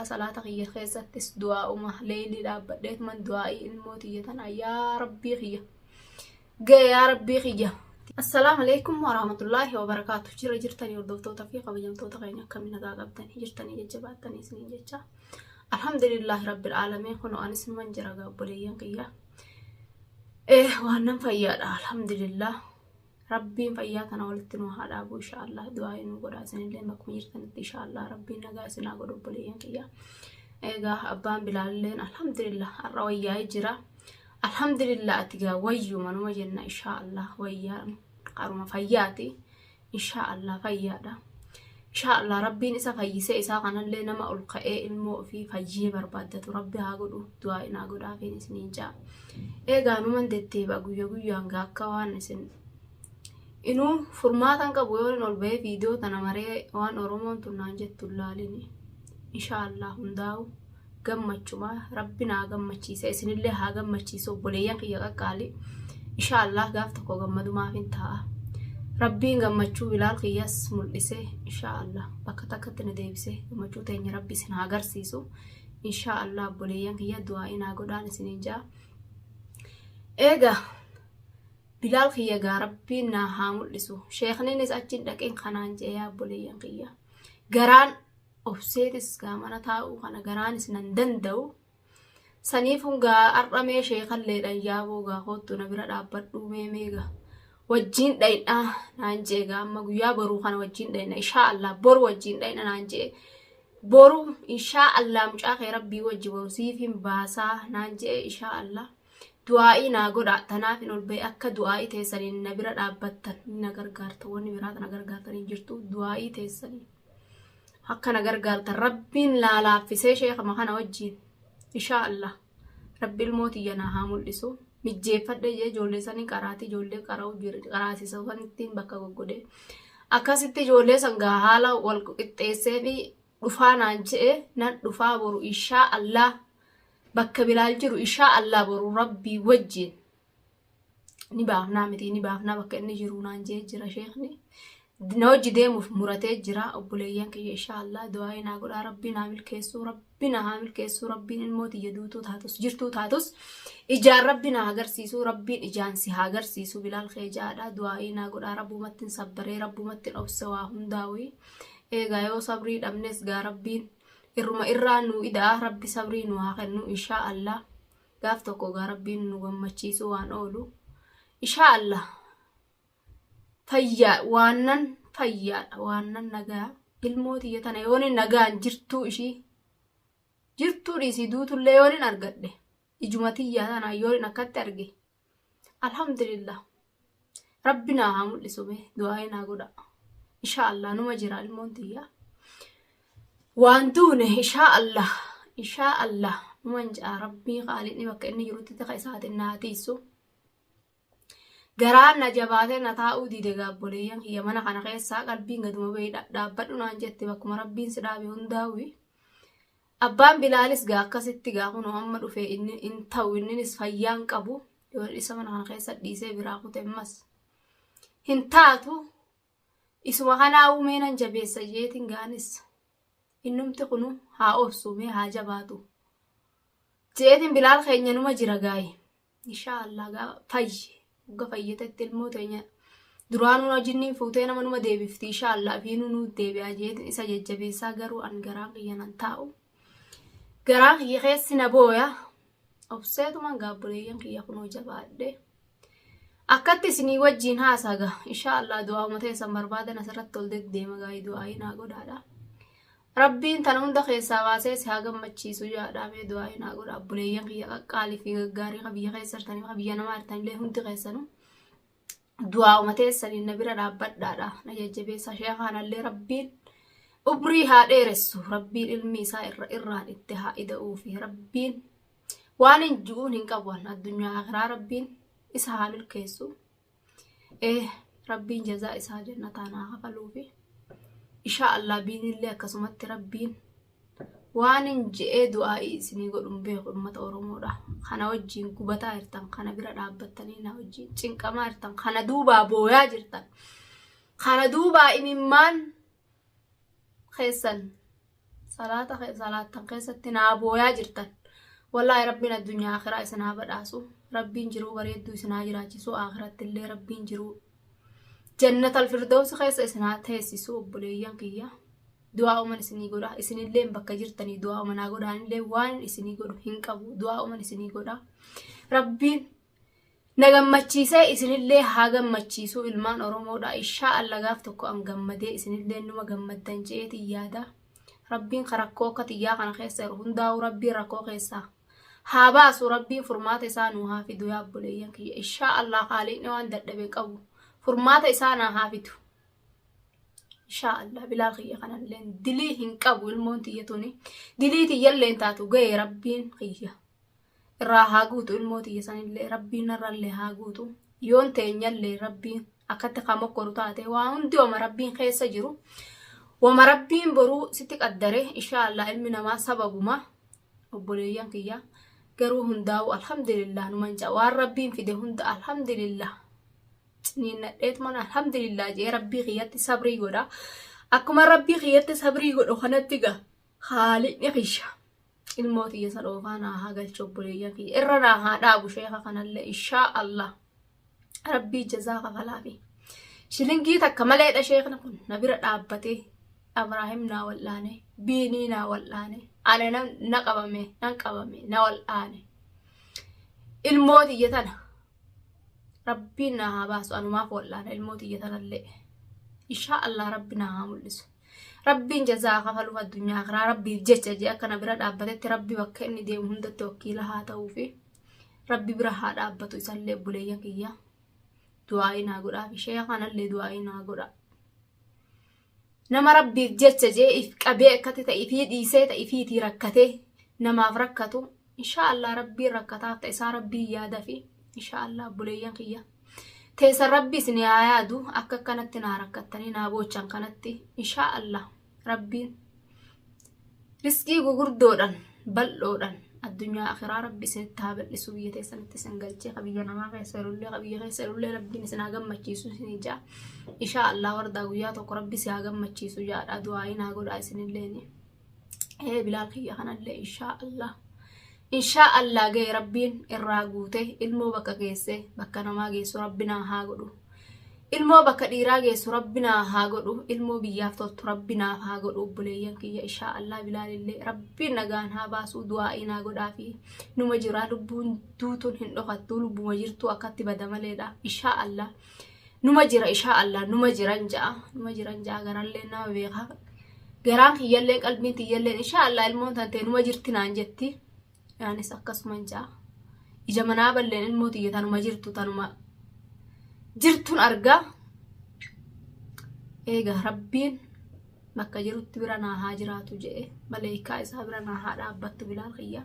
Salaata kiyya keessattis du'aa'uma leeylii dhaabbadheetuman du'aa'ii ilmoo tiyya tana yaa rabbii kiyya ga'e yaa rabbii kiyya. Assalaamu alaikum warahmatullaahi wabarakaatu. Jira jirtanii hordoftoota fi kabajamtoota keenya akkamiin nagaa qabdanii jirtanii jajjabaattanii isiniin jecha. Alhamdulillaahi rabbil aalamiin kunoo anis numan jira gaa obboleeyyan kiyya. Waan nan fayyaadha alhamdulillah. Rabbiin fayyaa tana walitti nu haa dhaabu inshaallah du'aa nu godhaa isinillee bakkuma jirtanitti inshaallah rabbiin nagaa isin haa godhu obboleeyyan kiyya. Egaa abbaan bilaalleen alhamdulillah har'a wayyaa'ee jira. Alhamdulillah ati gaa wayyuma numa jenna inshaallah wayyaa qaruma fayyaati inshaallah fayyaadha. Inshaallah rabbiin isa fayyisee isaa kanallee nama ol ka'ee ilmoo ofii fayyee barbaaddatu rabbi haa godhu du'aa haa godhaafiin isiniin ja'a. Eegaa numan deddeebi'a guyya guyyaan gaa akka waan isin inuu furmaatan qabu yoo ol bahee viidiyoo tana maree waan Oromoon tun naan jettu hin laalini. Inshaallah hundaa'u gammachuma rabbi naa gammachiise isinillee haa gammachiisu obboleeyyan kiyya qaqqaali. Inshaallah gaaf tokko gammadumaaf hin ta'a. Rabbiin gammachuu bilaal kiyyas mul'ise inshaallah bakka takkatti na deebise gammachuu teenya rabbi isin haa agarsiisu. Inshaallah obboleeyyan kiyya du'aa naa godhaan isiniin ja'a. Eegaa Bilaal kiyya gaa rabbiin naa haa mul'isu. Sheekniinis achiin dhaqeen kanaan jee yaa obboleeyyan kiyya. Garaan obseetis gaa mana taa'uu kana garaanis nan danda'u. Saniifun gaa har'a mee sheekalleedhaan yaaboo gaa koottu na bira dhaabbadhuu mee mee gaa wajjiin dhayinaa naan jee gaa amma guyyaa boruu kana wajjiin dhayina inshaa Allah boru wajjiin dhayina naan jee boru inshaa Allah mucaa kee rabbii wajji boru siif hin baasaa naan jee inshaa Allah. Du'aa'ii naa godhaa tanaaf hin ol ba'e akka du'aa'ii teessaniin na bira dhaabbattan na gargaartan wanni biraa na gargaartan hin jirtu du'aa'ii teessaniin akka na gargaartan rabbiin naa laaffisee sheekama kana wajjiin inshaa Allah rabbi ilmoo tiyya naa haa mul'isu mijjeeffadhe jee ijoollee sanii qaraatii ijoollee qara'u qaraasisa sanittiin bakka goggodhe akkasitti ijoollee san gaa haala wal qixxeessee fi dhufaa naan je'e nan dhufaa boru inshaa Allah bakka bilaal jiru inshaa Allah boru rabbii wajjiin ni baafnaa miti ni baafnaa bakka inni jiru naan jee jira sheekni na hojii deemuuf muratee jira obboleeyyan kiyya inshaa Allah du'aa naa godhaa rabbii naa milkeessuu rabbi naa haa milkeessuu rabbiin ilmoo tiyya duutuu taatus jirtuu taatus ijaan rabbi naa agarsiisuu rabbiin ijaan si haa agarsiisu bilaal kee jaadha du'aa naa godhaa rabbumattiin sabbaree rabbumattiin obse waa hundaawii eegaa yoo sabrii dhabnes gaa rabbiin irruma irraa nu ida'a rabbi sabrii nu haa kennu inshaa Allah gaaf tokko gaa rabbiin nu gammachiisuu waan oolu inshaa Allah fayyaa waannan fayyaadha waannan nagaa ilmoo tiyya tana yoon nagaan jirtuu ishii jirtuu dhiisii duutullee yoon argadhe ijuma tiyyaa tana yoon akkatti arge Alhamdulillah. Rabbi naa haa mul'isu mee du'aa'ii naa godha. Inshaa Allah numa jira ilmoon tiyya. Waan duune inshaa Allah inshaa Allah numan ja'a rabbii qaaliin bakka inni jirutti tika isaatiin naa tiisu. Garaan na jabaatee na taa'uu dide gaabboleeyyan kiyya mana kana keessaa qalbiin gaduma bahee dhaabbadhu naan jette bakkuma rabbiin si dhaabe hundaa'uyi. Abbaan Bilaalis gaa akkasitti gaa kunoo amma dhufe inni hin ta'u inninis fayyaan qabu yoo isa mana kana keessa dhiisee biraa kute ammas hin taatu isuma kanaa uumee nan jabeessa jeetiin gaanis innumti kunu haa obsu mee haa jabaatu jeetiin Bilaal keenya numa jira gaayi. Inshaa Allah gaa fayye hogga fayyetetti ilmoo teenya duraanuu na jinniin fuutee nama numa deebifti inshaa Allah fiinuu nuu deebi'aa jeetiin isa jajjabeessaa garuu an garaan kiyya nan taa'u garaan kiyya keessi na booya obseetumaan gaabboleeyyan kiyya kunoo jabaadhe akkatti isinii wajjiin haasaa gaa inshaa Allah du'aa'uma teessan barbaadan asirratti ol deddeema gaa'ii du'aa'ii naa godhaadha. Rabbiin tana hunda keessaa baasee si haa gammachiisu jaadhaa mee du'aa'ii naa godha obboleeyyan kiyya qaqqaalii fi gaggaarii ka biyya keessa jirtanii ka biyya namaa jirtanillee hundi keessanuu du'aa'uma teessaniin na bira dhaabbadhaadha na jajjabeessa sheekaanallee rabbiin umrii haa dheeressu rabbiin ilmi isaa irra irraan itti haa ida'uu fi rabbiin waan hin ji'uun hin qabu addunyaa akiraa rabbiin isa haa milkeessu. Ee rabbiin jazaa isaa jannataan haa kafaluufi. Ishaa Allah biinillee akkasumatti rabbiin waan hin je'ee du'aa'ii isinii godhu hin beeku uummata Oromoodha. Kana wajjin gubataa jirtan, kana bira dhaabbattanii na wajjin cinqamaa jirtan, kana duubaa booyaa jirtan, kana duubaa imimmaan keessan Salaata salaattan keessatti naa booyaa jirtan. Wallaahi Rabbiin addunyaa akhiraa isin haa badhaasu. Rabbiin jiruu bareedduu isin haa jiraachisu. Akhiratti illee Rabbiin jiruu jannatal firdawsi keessa isin haa teessisu obboleeyyan kiyya. Du'aa uman isinii godha. Isinillee bakka jirtanii du'aa umanaa godha. Anillee waan isinii godhu hin qabu. Du'aa uman isinii godha. Rabbiin na gammachiisee isinillee haa gammachiisu ilmaan Oromoodha. Inshaa Allah gaaf tokko an gammadee isinillee numa gammaddan je'eetiin yaada. Rabbiin ka rakkoo akka tiyyaa kana keessa jiru hundaa'uu Rabbiin rakkoo keessaa haa baasu. Rabbiin furmaata isaa nuu haa fidu yaa obboleeyyan kiyya. Inshaa Allah haaliin waan dadhabe qabu furmaata isaa naa haa fidu. Inshaa Allah Bilaal kiyya kanallee dilii hin qabu ilmoon tiyya tuni dilii tiyyallee taatu ga'e Rabbiin kiyya. Irraa haa guutu ilmoo tiyya sanillee Rabbiin narrallee haa guutu. Yoon teenyallee Rabbiin akkatti kan mokkoru taate waa hundi wama Rabbiin keessa jiru. Wama Rabbiin boruu sitti qaddare inshaa Allah ilmi namaa sababuma obboleeyyan kiyya garuu hundaa'u alhamdulillah numan ja'a waan Rabbiin fide hunda alhamdulillah ciniinnadheetuman alhamdulillah jee Rabbii kiyyatti sabrii godha. Akkuma Rabbii kiyyatti sabrii godhu kanatti gaa haaliqni kiyya. Ilmoo tiyya san oofaa naa haa galchu obboleeyyan kiyya. Irra naa haa dhaabu sheeka kanallee inshaa Allah. Rabbii jazaa kafalaafi. Shilingii takka maleedha sheekni kun na bira dhaabbatee Abraahim naa wal'aane Biinii naa wal'aane ana na qabame nan qabame na wal'aane. Ilmoo tiyya tana Rabbiin naa haa baasu anumaaf wal'aana ilmoo tiyya tanallee. Inshaa Allah Rabbi naa haa mul'isu. Rabbiin jazaa kafaluuf addunyaa akiraa Rabbiif jecha jee akka na bira dhaabbatetti Rabbi bakka inni deemu hundatti wakiila haa ta'uufi Rabbi bira haa dhaabbatu isallee obboleeyyan kiyya du'aa'ii naa godhaa fi sheeka kanallee du'aa'ii naa godhaa. Nama Rabbiif jecha jee if qabee akkatti ta'e ifii dhiisee ta'e ifiitii rakkatee namaaf rakkatu inshaa Allah Rabbiin rakkataaf ta'e isaa Rabbiin yaada fi inshaa Allah obboleeyyan kiyya. Teessan Rabbi isin haa yaadu akka akkanatti naa rakkattanii naa boochan kanatti inshaa Allah Rabbiin riskii gugurdoodhan bal'oodhan addunyaa akiraa Rabbi isinitti haa bal'isu biyya teessanitti isin galchee ka biyya namaa keessa jirullee ka biyya keessa jirullee Rabbiin isin haa gammachiisu isin ijaa inshaa Allah wardaa guyyaa tokko Rabbi si haa gammachiisu jaadha du'aayi naa godhaa isinilleeni. Ee Bilaal kiyya kanallee inshaa Allah. Inshaa Allah ga'e Rabbiin irraa guute ilmoo bakka geesse bakka namaa geessu Rabbi naa haa godhu. Ilmoo bakka dhiiraa geessu Rabbi naa haa godhu. Ilmoo biyyaaf toltu Rabbi naaf haa godhu obboleeyyan kiyya inshaa Allah Bilaalillee Rabbiin nagaan haa baasuu du'aa'ii naa godhaa fi numa jiraa lubbuun duutuun hin dhokattuu lubbuma jirtuu akkatti bada maleedha inshaa Allah. Numa jira ishaa Allah numa jiran ja'a numa jiran ja'a garallee nama beeka garaan kiyyallee qalbiin tiyyallee ishaa Allah ilmoon tantee numa jirti naan jetti yaanis akkasuman ja'a ija manaa balleen ilmoo tiyya tanuma jirtu tanuma jirtun argaa eega Rabbiin bakka jirutti bira naa haa jiraatu jedhe maleekaa isaa bira naa haa dhaabbattu Bilaal kiyya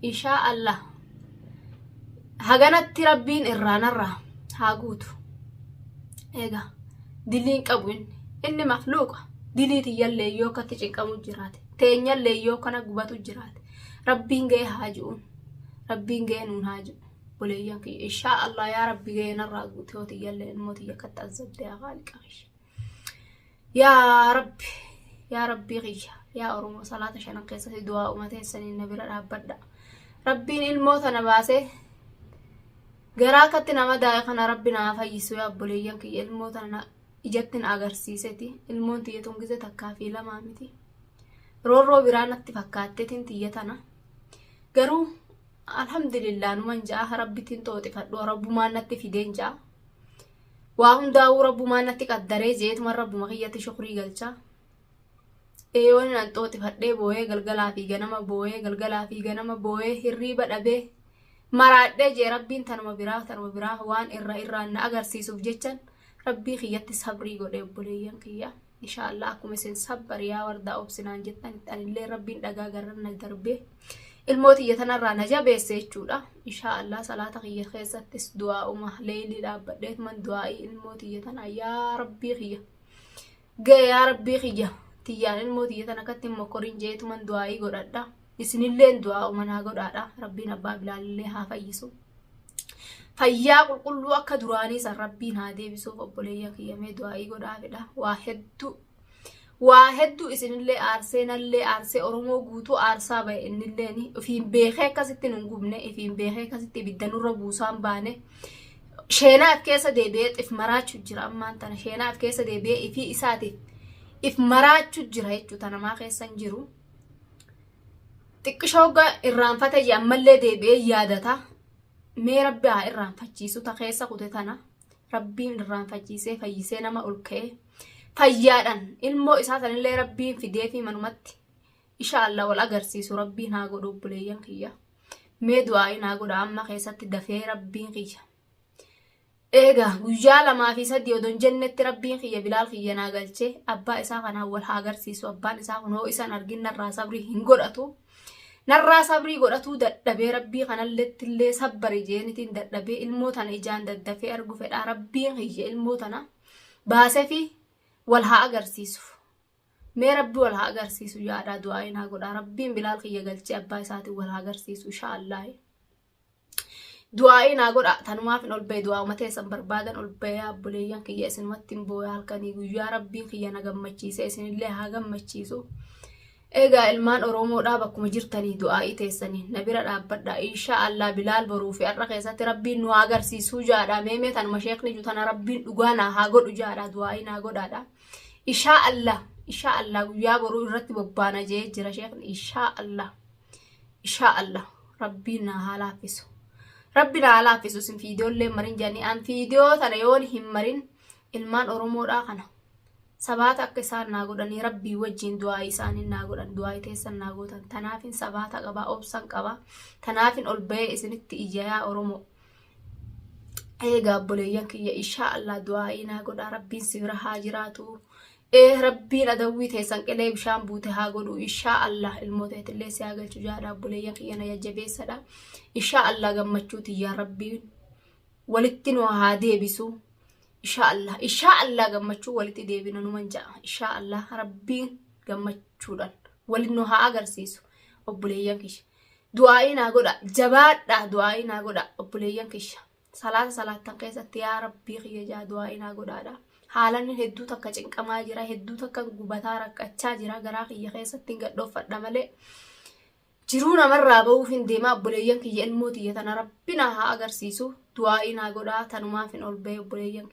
inshaa Allah haganatti Rabbiin irraa narraa haa guutu. Egaa diliin qabu inni inni makluuqa dilii tiyyallee yoo akkatti cinqamu jiraate teenyallee yoo kana gubatu jiraate Rabbiin ga'ee haa ji'uun Rabbiin ga'ee nuun haa ji'u obboleeyyan kiyya inshaa Allah yaa Rabbi ga'ee narraa guute yoo tiyyallee ilmoo tiyya akkatti azzabde yaa Khaaliqa kiyya. Yaa Rabbi yaa Rabbii kiyya yaa Oromoo salaata shanan keessatti du'aa umateessaniin na bira dhaabbadha. Rabbiin ilmoo tana baasee garaa akkatti nama daa'e kana Rabbi naa fayyisu yaa obboleeyyan kiyya ilmoo tana ijatti na agarsiiseti ilmoon tiyya tun gize takkaa fi lamaa miti. Roorroo biraa natti fakkaatteetiin tiyya tana garuu alhamdulillah numan ja'a Rabbittiin xooxifadhu Rabbumaan natti fideen ja'a. Waa hundaa'uu Rabbumaan natti qaddaree jeetuman Rabbuma kiyyatti shukrii galcha. Eeyoon an xooxifadhee booyee galgalaa fi ganama booyee galgalaa fi ganama booyee hirriiba dhabee maraadhee jee Rabbiin tanuma biraa tanuma biraa waan irra irraan na agarsiisuuf jechan Rabbii kiyyatti sabrii godhe obboleeyyan kiyya. Inshaa Allah akkuma isin sabbar yaa wardaa obsinaan jettan anillee Rabbiin dhagaa garran na darbee ilmoo tiyya tanarraa na jabeesse jechuudha. Inshaa Allah salaata kiyya keessattis du'aa'uma leeylii dhaabbadheetuman du'aa'ii ilmoo tiyya tana yaa Rabbii kiyya. Ga'e yaa Rabbii kiyya tiyyaan ilmoo tiyya tana akkatti hin mokkorin jeetuman du'aa'ii godhadha. Isinilleen du'aa'uma naa godhaadha. Rabbiin abbaa Bilaalillee haa fayyisu. Fayyaa qulqulluu akka duraanii san Rabbiin haa deebisuuf obboleeyyan kiyya mee du'aa'ii godhaafidha. Waa hedduu. Waa hedduu isinillee aarsee nallee aarsee Oromoo guutuu aarsaa bahe innilleen ifiin beekee akkasitti nun gubne, ifiin beekee akkasitti ibidda nurra buusaan baane. Sheenaa if keessa deebi'ee if maraachuu jira ammaan tana sheenaa if keessa deebi'ee ifii isaatiif if maraachuu jira jechuudha namaa keessa hin jiru. Xiqqishoo hoggaa irraanfate jee ammallee deebi'ee yaadata. Mee rabbi haa irraanfachiisu ta keessa kute tana. Rabbiin irraanfachiisee fayyisee nama ol ka'ee fayyaadhan ilmoo isaa sanillee rabbiin fidee fi manumatti isha Allah wal agarsiisu rabbiin haa godhu obboleeyyan kiyya. Mee du'aa'ii naa godha amma keessatti dafee rabbiin kiyya. Eegaa guyyaa 2 fi 3 odon jennetti rabbiin kiyya Bilaal kiyya naa galchee abbaa isaa kanaan wal haa agarsiisu abbaan isaa kun hoo isan argin narraa sabrii hin godhatu. Narraa sabrii godhatuu dadhabee rabbii kanallettillee sabbari jeenitiin dadhabee ilmoo tana ijaan daddafee argu fedhaa rabbiin kiyya ilmoo tana baasefi wal haa agarsiisu. Mee rabbi wal haa agarsiisu yaadhaa du'aa'ii naa godhaa rabbiin Bilaal kiyya galchee abbaa isaatiin wal haa agarsiisu inshaa Allaahi. Du'aa'ii naa godhaa tanumaaf hin ol bahe du'aa'uma teessan barbaadan ol bahee obboleeyyan kiyya isinumatti hin booya halkanii guyyaa rabbiin kiyya na gammachiise isinillee haa gammachiisu. Egaa ilmaan Oromoodhaa bakkuma jirtanii du'aa'ii teessanii na bira dhaabbadha. Insha Allah Bilaal boruu fi har'a keessatti rabbiin nu haa agarsiisuu jaadha. Meemee tanuma sheekni ju tana rabbiin dhugaa naa haa godhu jaadha. Du'aa'ii naa godhaadha. Ishaa Allah Ishaa Allah guyyaa boruu irratti bobbaana jee jira sheekni Ishaa Allah. Ishaa Allah rabbiin naa haa laaffisu. Rabbi naa haa laaffisu isin fiidiyoollee marin jedhanii an fiidiyoo tana yoon hin marin ilmaan Oromoodhaa kana. Sabaata akka isaan naa godhanii rabbii wajjiin du'aa'ii isaanii naa godhan du'aa'ii teessan naa gootan tanaafin sabaata qaba obsan qaba tanaafin ol bahee isinitti iyya yaa Oromoo. Eegaa obboleeyyan kiyya inshaa Allah du'aa'ii naa godhaa rabbiin si bira haa jiraatu. Ee rabbiin adawwii teessan qilee bishaan buute haa godhu inshaa Allah ilmoo teetillee si haa galchu jaadha obboleeyyan kiyya na jajjabeessadha. Inshaa Allah gammachuu tiyyaa rabbiin walitti nu haa deebisu. Inshaa Allah inshaa Allah gammachuu walitti deebina numan ja'a inshaa Allah rabbiin gammachuudhaan waliin nu haa agarsiisu obboleeyyan kiyya. Du'aa'ii naa godha jabaadha du'aa'ii naa godha obboleeyyan kiyya. Salaata salaattan keessatti yaa rabbii kiyya jaa du'aa'ii naa godhaadha. Haalan hedduu takka cinqamaa jira hedduu takka gubataa rakkachaa jira garaa kiyya keessatti hin gadhooffadha malee. Jiruu namarraa ba'uuf hin deemaa obboleeyyan kiyya ilmoo tiyya tana rabbi naa haa agarsiisu du'aa'ii naa godhaa tanumaaf hin ol ba'e obboleeyyan kiyya.